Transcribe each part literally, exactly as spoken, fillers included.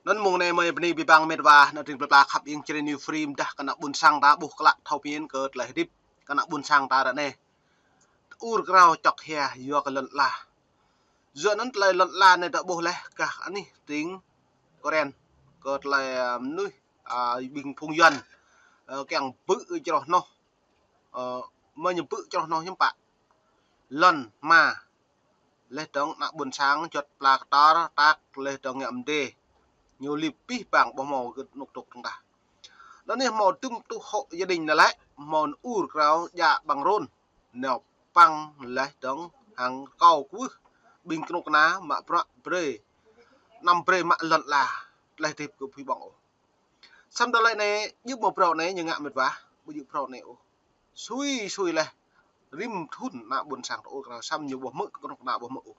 Anŭn mông anai mơi bơni abih bang met wa, ană tring plơi pla khăp ing čơrê New Free mơdah kơ ană ƀôn sang ta ƀuh klă thâo pơmĭn kơ tơlơi hơdip kơ ană ƀôn sang ta ră anai. Ur krao čŏk hia yua kơ lŏn ala. Yua anŭn tơlơi lŏn ala anai ta ƀuh laih gah anih tring Kôrint kơ tơlơi, ơ, mơnuih, ơ, ƀing phung Yuan, ơ, kiăng bư̆ čroh hnoh. Ơ, mơ̆ ñu bư̆ čroh hnoh hiư̆m pă. Lŏn hma. Laih dơ̆ng ană ƀôn sang juăt pla kơtor, tak laih dơ̆ng ngă mdê. Ñu lip abih bang ƀu hmâo gơ̆t nuk tuk tơ̆ng tah. Anŭn anai hmâo dŭm tuh hộ gia đình anai lĕ, hmâo ur krao djă ƀăng rôn. Nao păng laih dơ̆ng hăng rơkâo kwưh ƀing kơnuk kơna mă bruă brơi. Anăm brơi mă lŏn ala, tơlơi hơdip kơ pui ƀơ̆ng ôh. Samơ̆ tơlơi anai, djơ̆ mơ̆ phrâo anai ñu ngă met wa, ƀu djơ̆ phrâo anai ôh. Sui sui laih, rĭm thŭn ană ƀôn sang ta ur krao samơ̆ ñu ƀu hmư̆, kơnuk kơna ƀu hmư̆ ôh.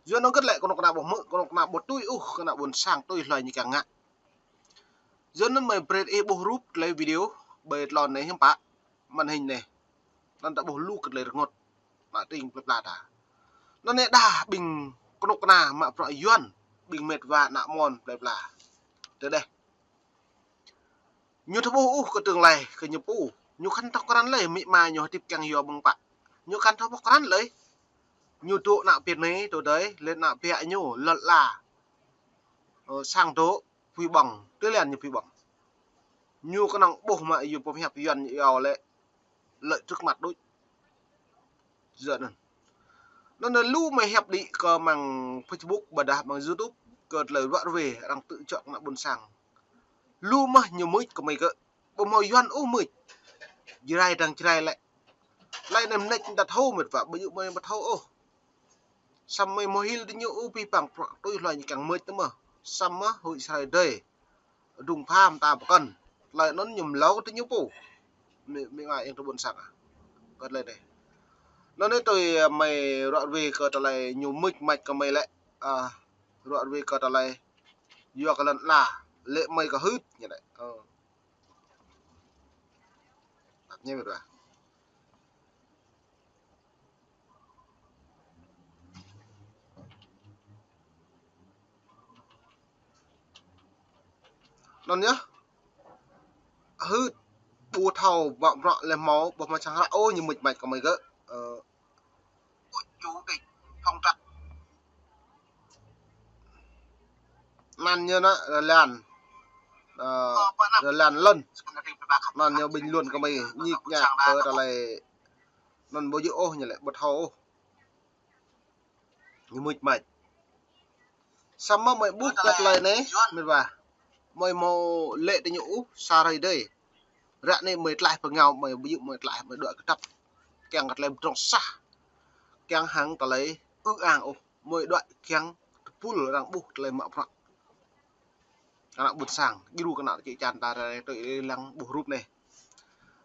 Yua anŭn gơ̆t lĕ kơnuk kơna ƀu hmư̆, kơnuk kơna ƀu tui ôh, kơ ană ƀôn sang tui hloi ñu kiăng ngă. Yua anŭn mơi brơi ih ƀuh rup tơlơi video ƀơi tlôn anai hiư̆m pă, màn hình anai. Anŭn ta ƀuh lu kơ tơlơi rơngot. Ană tring plơi pla ta. Anŭn anai đa ƀing kơnuk kơna mă bruă Yuan, ƀing met wa ană mơ̆n plơi pla. Tơdeh. Ñu tơƀuh ôh kơ tương lai kơ ñu pô. Ñu khăn thâo krăn lơi, amĭ ama ñu hơdip kiăng yua ƀơ̆ng pă. Ñu khăn thâo pŏk krăn lơi. Ñu dŏ ană pit anai, dŏ dơi, lĕ ană biă ñu, lŏn ala. Ơ, sang dŏ, pui ƀơ̆ng, tơlơi ñu pui ƀơ̆ng. Ñu kơnơ̆ng ƀuh mă yua pơhiăp Yuan ñu iâu lĕ lợi trước mắt đôč. Yua anŭn. Anŭn anai lu mơi hiăp đĭ kơ mơ̆ng Facebook, ƀôdah mơ̆ng YouTube, kơ tơlơi ruă rơwe, arăng tŭ čŏk ană ƀôn sang. Lu mơ̆ ñu mưč kơ mơi gơ̆. Ƀu hmâo Yuan ôh mưč. Jrai dang Jrai lĕ. Laih anŭn mơneč ta thâo met wa, ƀu djơ̆ mơi ƀu thâo ôh. Samơ̆ mơi hmâo hil tơ ñu ôh abih bang bruă tui hloi ñu kiăng mưč tơ mơ̆. Samơ̆ huĭ srai dơi. Rŭng pham ta pơkŏn. Tơlơi anŭn ñu mlâo tơ ñu pô. Mĭ, mĭ ngă ing tơ ƀôn sang ah. Kơ tơlơi anai. Anŭn anai tui, ơ, mơi ruă rơwe kơ tơlơi ñu mưč mač kơ mơi lĕ. Ơ, ruă rơwe kơ tơlơi yua kơ lŏn ala. Lĕ mơi kơ hưt ñu lĕ. Ơ. Tăp ñe met wa. Anŭn yơh. Hưt ƀu thâo ƀă bruă lĕ hmâo, ƀu hmâo sang hră ôh ñu mưč mač kơ mơi gơ̆. Ơ. Anŭn ñu anŭn, rơlan. Ơ, rơlan lŏn. Anŭn ñu bình luận kơ mơi, ñik ñak kơ tơlơi. Anŭn ƀu djơ̆ ôh ñu lĕ, ƀu thâo ôh. Ñu mưč mač. Samơ̆ mơi ƀuh kơ tơlơi anai, met wa. Mơi hmâo lĕ tơ ñu ôh, sa hrơi dơi. Ră anai mơi tlaih pơngao, mơi ƀu djơ̆ mơi tlaih, mơi đuaĭ kơdăp. Kiăng kơ tơlơi pơdrŏng sah. Kiăng hăng tơlơi ư ang ôh. Mơi đuaĭ kiăng tơpul arăng ƀuh tơlơi mă bruă. Kơ ană ƀôn sang, djru kơ ană čư̆ čan ta rai tui lăng ƀuh rup anai.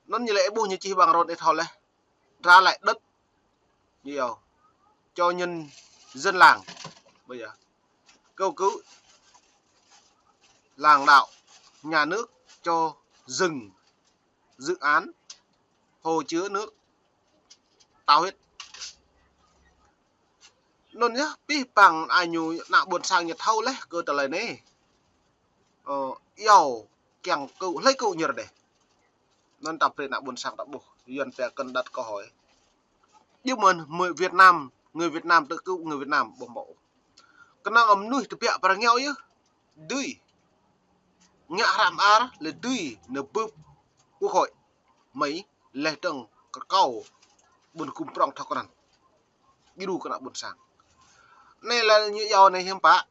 Anŭn ñu lĕ ƀuh ñu čih ƀăng rôn ih thâo laih. Trả lại đất. Ñu iâu. Cho nhân dân làng. Bây giờ. Cầu cứu lãnh đạo nhà nước cho dừng dự án hồ chứa nước Tàu Huyết. Anŭn yơh, abih bang ană ñu, ană ƀôn sang ñu thâo laih kơ tơlơi anai. Ơ, iâu kiăng kơ, hlơi kơ ñu rơdêh. Anŭn ta brơi ană ƀôn sang ta ƀuh, Yuan pia cần đặt câu hỏi. Djơ̆ mơ̆n, mơi Việt Nam, người Việt Nam tự cứu người Việt Nam, ƀu hmâo. Kơnơ̆ng mơnuih tơbiă pơ rơngiao yơh. Dưi. Ngă hră mơar, lĕ dưi, nao bưp quốc hội Mỹ, laih dơ̆ng kơ kâo, ƀôn kum prŏng thâo krăn. Djru kơ ană ƀôn sang. Anai lĕ ñu iâu anai hiư̆m pă.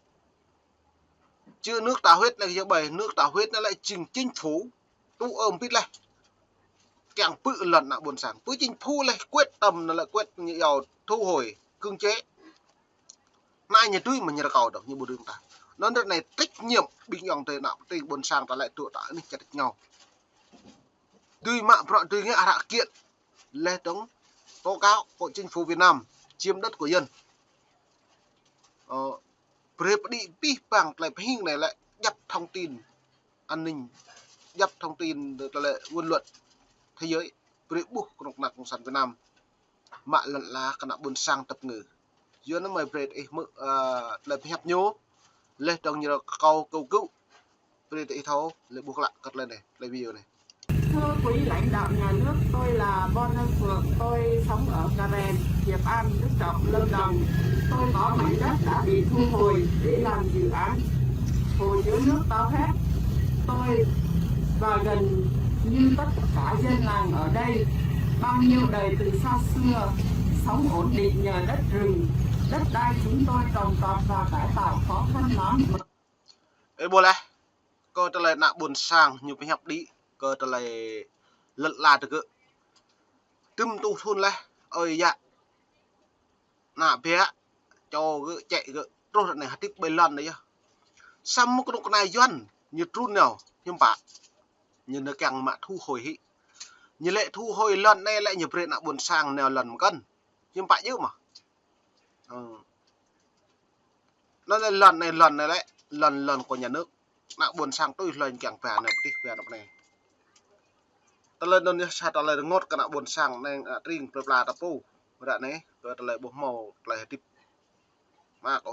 Chứ nước Tàu Huyết anai kơ ƀai, nước Tàu Huyết anai lĕ jing chính phủ, tŭ ơm pit laih. Kiăng bư̆ lŏn ană ƀôn sang. Bư̆ chính phủ laih quyết tâm anai lĕ quyết ñu iâu thu hồi, cưỡng chế. Anai ñu dưi mă ñu rơkâo dơ̆ng, ñu ƀu dưi mơta. Anŭn ră anai trách nhiệm ƀing ayŏng adơi ană tring ƀôn sang ta lĕ tŭ ta anih čăt ngao. Dưi mă bruă dưi ngă hră kiện. Laih dơ̆ng tố cáo của chính phủ Việt Nam chiếm đất của dân. Ơ, brơi pơđĭ abih bang tơlơi pơhing anai lĕ djăp thông tin an ninh, djăp thông tin tơlơi ngôn luận thế giới. Brơi ƀuh kơnuk kơna cộng sản Việt Nam mă lŏn ala kơ ană ƀôn sang tơpơngư. Yua anŭn mơi brơi ih hmư̆, ơ, tơlơi pơhiăp ñu. Laih dơ̆ng ñu rơkâo kơkuh kơkuh. Brơi tơ ih thâo, lĕ ƀuh klă kơ tơlơi anai, tơlơi video anai. Thưa quý lãnh đạo nhà nước, tôi là Bon Văn Phượng, tôi sống ở Karen, Hiệp An, Đức Trọng, Lâm Đồng. Tôi có mảnh đất đã bị thu hồi để làm dự án hồ chứa nước Tao Hét. Tôi và gần như tất cả dân làng ở đây, bao nhiêu đời từ xa xưa, sống ổn định nhờ đất rừng, đất đai chúng tôi trồng trọt và cải tạo khó khăn lắm. Ơ, ƀuh laih, kơ tơlơi ană ƀôn sang ñu pơhiăp đĭ, kơ tơlơi lŏn ala tơ gơ̆. Tơm tuh thun laih, ơi yă, ană biă, čô gơ̆, čĕ gơ̆, truh ră anai hơdip ƀơi lŏn anai yơh. Samơ̆ kơnuk kơna Yuan, ñu trun nao, hiư̆m pă. Ñu nao kiăng mă thu hồi hĭ. Ñu lĕ thu hồi lŏn anai lĕ ñu brơi ană ƀôn sang nao lŏn mơkăn. Hiư̆m pă djơ̆ mơ̆. Ơ. Anŭn lĕ lŏn anai, lŏn anai lĕ, lŏn, lŏn kơ nhà nước. Ană ƀôn sang tui hlơi kiăng ba anai pơtih ba anŭn anai. Tơlơi anŭn yơh sa tơlơi rơngot kơ ană ƀôn sang anai, ană tring plơi pla ta pô. Ră anai, kơ tơlơi ƀu hmâo tơlơi hơdip. Mă kơ.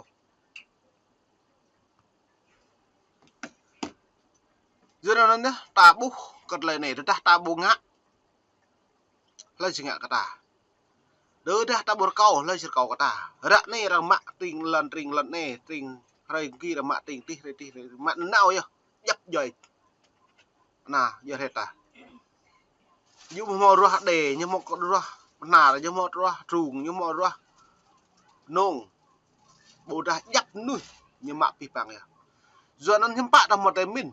Yua anŭn yơh, ta ƀuh kơ tơlơi anai, tơdah ta ƀu ngă. Hlơi či ngă kơ ta. Tơdah ta ƀu rơkâo, hlơi či rơkâo kơ ta. Ră anai arăng mă tring lŏn, tring lŏn anai, tring hrơi ki arăng mă tring tih, hrơi tih, hrơi mă nanao yơh. Djăp djuai. Anai, yơh hrơi ta. Ñu hmâo ruah đê, ñu hmâo ruah bơhnar, ñu hmâo ruah drung, ñu hmâo ruah nông. Ƀôdah djăp mơnuih, ñu mă pih pang yơh. Yua anŭn hiư̆m pă ta hmâo tơlơi pơmĭn.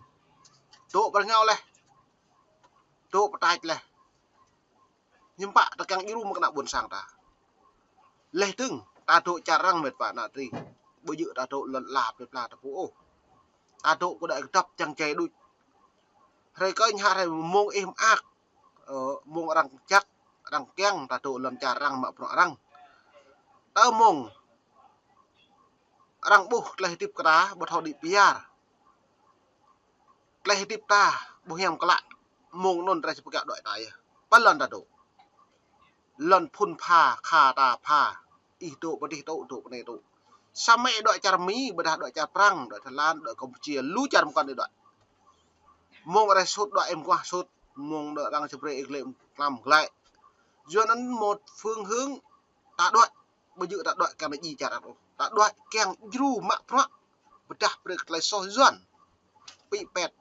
Dŏ pơ rơngiao laih. Dŏ pơtač laih. Hiư̆m pă ta kiăng djru mă kơ ană ƀôn sang ta. Laih dơ̆ng, ta dŏ čar arăng mĕt wa ană tring. Ƀu djơ̆ ta dŏ lŏn ala plơi pla ta pô ôh. Ta dŏ kơ đơi kơdŏp čang čai đôč. Hrơi kơñ hă hrơi mông ih mơak. Ơ, mông arăng čăk, arăng kiăng, ta dŏ lŏn čar arăng mă bruă arăng. Tơ mông arăng ƀuh tơlơi hơdip kơ ta, ƀu thâo đĭ pơyar. Tơlơi hơdip ta, ƀu hiam klă, mông anŭn rai či pơkiaŏ đuaĭ ta yơh. Pơ lŏn ta dŏ. Lŏn phŭn pha, kha ta pha. Ih dŏ pơ dih dŏ, dŏ pơ anai dŏ. Samơ̆ dŏ čar Mi, ƀôdah dŏ čar Prăng, dŏ Thái Lan, dŏ Campuchia, lu čar mơkăn ih dŏ. Mông rai sut dŏ ih mơguah sut, mông dŏ arăng či brơi ih glĕ tlam glĕ. Yua anŭn một phương hướng ta dŏ. Ƀu djơ̆ ta dŏ kiăng ană dji čar arăng ôh. Ta dŏ kiăng djru mă bruă. Pơdah brơi kơ tơlơi soh Yuan. Pĭ pet.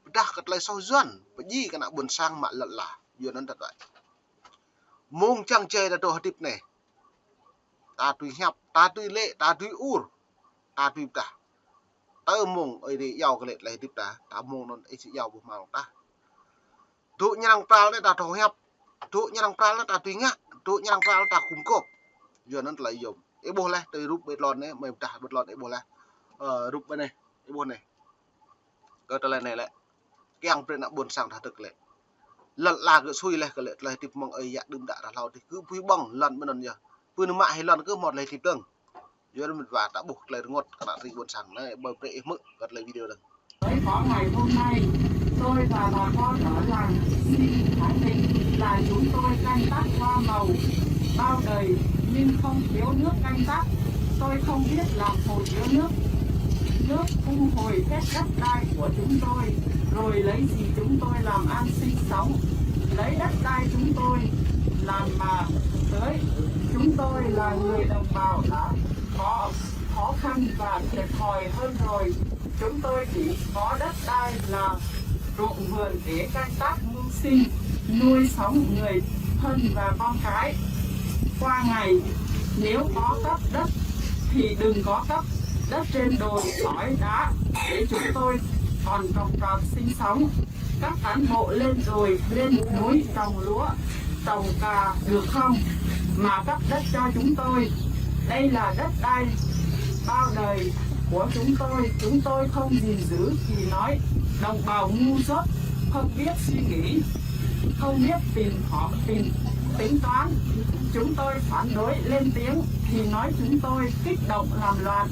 Pơdah kơ tơlơi soh Yuan. Pơdjai kơ ană ƀôn sang mă lŏn ala. Yua anŭn ta dŏ. Mông čang čai ta dŏ hơdip anai. Ta tui hiăp, ta tui lĕ, ta tui ur. Ta tui pơdah. Tơ mông ơi adai iâu kơ lĕ tơlơi hơdip ta. Ta mông anŭn ih či iâu ƀu hmâo ta. Dŏ ñu arăng pral anai ta thâo hiăp. Dŏ ñu arăng pral anai ta tui ngă. Dŏ ñu arăng pral anai ta khum kŏp. Yua anŭn tơlơi yôm. Ih ƀuh laih, tơlơi rup ƀơi lŏn anai, mơi pơdah ƀơi lŏn ih ƀuh laih. Ơ, rup ƀơi anai, ih ƀuh anai. Kơ tơlơi anai lĕ. Kiăng brơi ană ƀôn sang ta tơk lĕ. Lŏn ala gơ̆ sui laih kơ lĕ, tơlơi hơdip mơ̆ng ơi yă đưm đă ră hlâo dih gơ̆ pui ƀơ̆ng lŏn ƀơi anŭn yơh. Pơ anai mă hĭ lŏn gơ̆ hmâo tơlơi hơdip dơ̆ng. Yua anŭn mĕt wa ta ƀuh tơlơi rơngot kơ ană tring ƀôn sang anai, ƀơi brơi ih hmư̆ kơ tơlơi video dơ̆ng. Mới có ngày hôm nay, tôi và bà con ở làng xin khẳng định là chúng tôi canh tác hoa màu bao đời nhưng không thiếu nước canh tác. Tôi không biết làm hồ chứa nước, nước thu hồi hết đất đai của chúng tôi, rồi lấy gì chúng tôi làm ăn sinh sống, lấy đất đai chúng tôi làm mả tưới. Chúng tôi là người đồng bào đã có khó khăn và thiệt thòi hơn rồi. Chúng tôi chỉ có đất đai là ruộng vườn để canh tác mưu sinh, nuôi sống người thân và con cái. Qua ngày, nếu có cấp đất thì đừng có cấp đất trên đồi sỏi đá để chúng tôi còn trồng trọt sinh sống. Các cán bộ lên đồi, lên núi trồng lúa, trồng cà được không? Mà cấp đất cho chúng tôi. Đây là đất đai bao đời của chúng tôi. Chúng tôi không gìn giữ thì nói đồng bào ngu dốt, không biết suy nghĩ, không biết tìm họ tìm tính toán. Chúng tôi phản đối lên tiếng thì nói chúng tôi kích động làm loạn,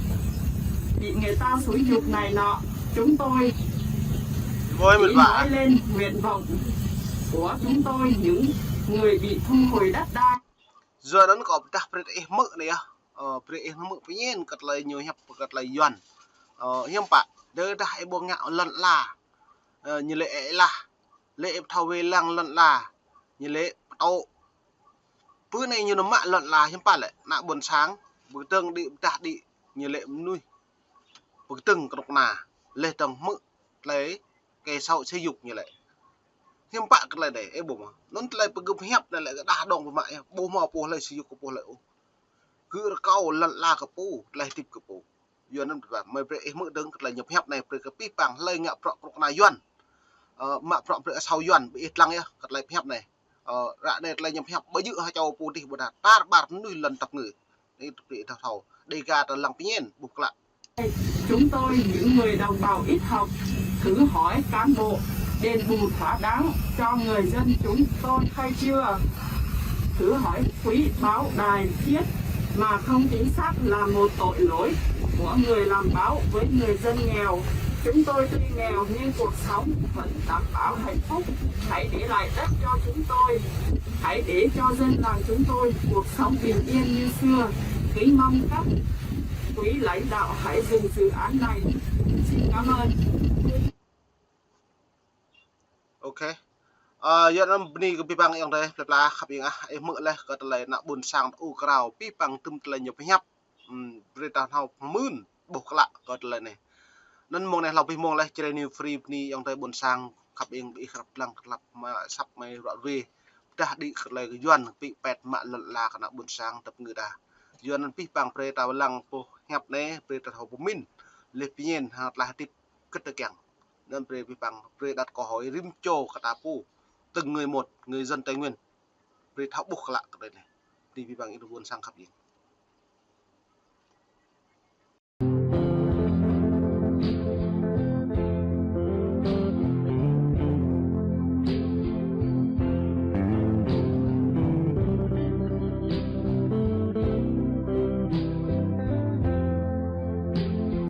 bị người ta xúi giục này nọ. Chúng tôi chỉ nói lên nguyện vọng của chúng tôi, những người bị thu hồi đất đai. Yua anŭn kâo pơdah brơi ih hmư̆ anai yơh. Ơ, brơi ih hmư̆ pơñen kơ tơlơi ñu hiăp kơ tơlơi Yuan. Ơ, hiư̆m pă, tơdah ih ƀu ngă lŏn ala, ơ, ñu lĕ ih lah, lĕ ih thâo wai lăng lŏn ala, ñu lĕ pơtô. Pơ anai ñu nao mă lŏn ala hiư̆m pă lĕ, ană ƀôn sang, pơkơdơ̆ng đĭ, pơdah đĭ, ñu lĕ mơnuih pơkơdơ̆ng kơnuk kơna, laih dơ̆ng hmư̆ tơlơi kơ sâu sơyuk ñu lĕ. Hiư̆m pă kơ tơlơi anai, ih ƀuh mơ̆. Anŭn tơlơi pơgŭ pơhiăp anai lĕ kơ đah dong pơmă yơh, ƀu hmâo pô hlơi sơyuk kơ pô hlơi ôh. Gơ̆ rơkâo lŏn ala kơ pô, tơlơi hơdip kơ pô. Yua anŭn pơpă, mơi brơi ih hmư̆ dơ̆ng kơ tơlơi ñu pơhiăp anai, brơi kơ abih bang hlơi ngă bruă kơnuk kơna Yuan. Ơ, mă bruă brơi asâo Yuan, ƀing ih lăng yơh kơ tơlơi pơhiăp anai. Ơ, ră anai tơlơi ñu pơhiăp ƀu djơ̆ hơčâo pô dih ƀu đa, tar ƀar mơnuih lŏn tơpơngư. Anai tơpă ih thâo thâo. Đêga tơ lăng pơñen, ƀuh klă. Chúng tôi, những người đồng bào ít học, thử hỏi cán bộ đền bù thỏa đáng cho người dân chúng tôi hay chưa? Thử hỏi quỹ báo đài viết mà không chính xác là một tội lỗi của người làm báo với người dân nghèo. Chúng tôi tuy nghèo nhưng cuộc sống vẫn đảm bảo hạnh phúc. Hãy để lại đất cho chúng tôi. Hãy để cho dân làng chúng tôi cuộc sống bình yên như xưa. Kính mong các quý lãnh đạo hãy dừng dự án này. Xin cảm ơn. Ok. Ơ, yua anŭn bơni kơ abih bang ayŏng adơi, plơi pla khăp ing ah, ih hmư̆ laih kơ tơlơi ană ƀôn sang ta ur krao, abih bang tơm tơlơi ñu pơhiăp. Ưm, brơi ta hnâo pơmĭn ƀuh klă kơ tơlơi anai. Anŭn mông anai hlâo abih mông laih Jrai New Free bơni ayŏng adơi ƀôn sang khăp ing ƀing ih krăp lăng krăp mă săp mơi ruă ruê. Pơdah đĭ kơ tơlơi kơ Yuan pĭ pĕt mă lŏn ala kơ ană ƀôn sang tơpơngư ta. Yua anŭn abih bang brơi ta lăng pơhiăp anai, brơi ta thâo pơmĭn. Laih pơñen hăng tơlơi hơdip kơ tơkiăng. Anŭn brơi abih bang, brơi đăt kơ hơi rĭm čô kơ ta pô. Từng người một, người dân Tây Nguyên. Brơi thâo ƀuh klă kơ tơlơi anai. Bơni abih bang ih ƀôn sang khăp ing.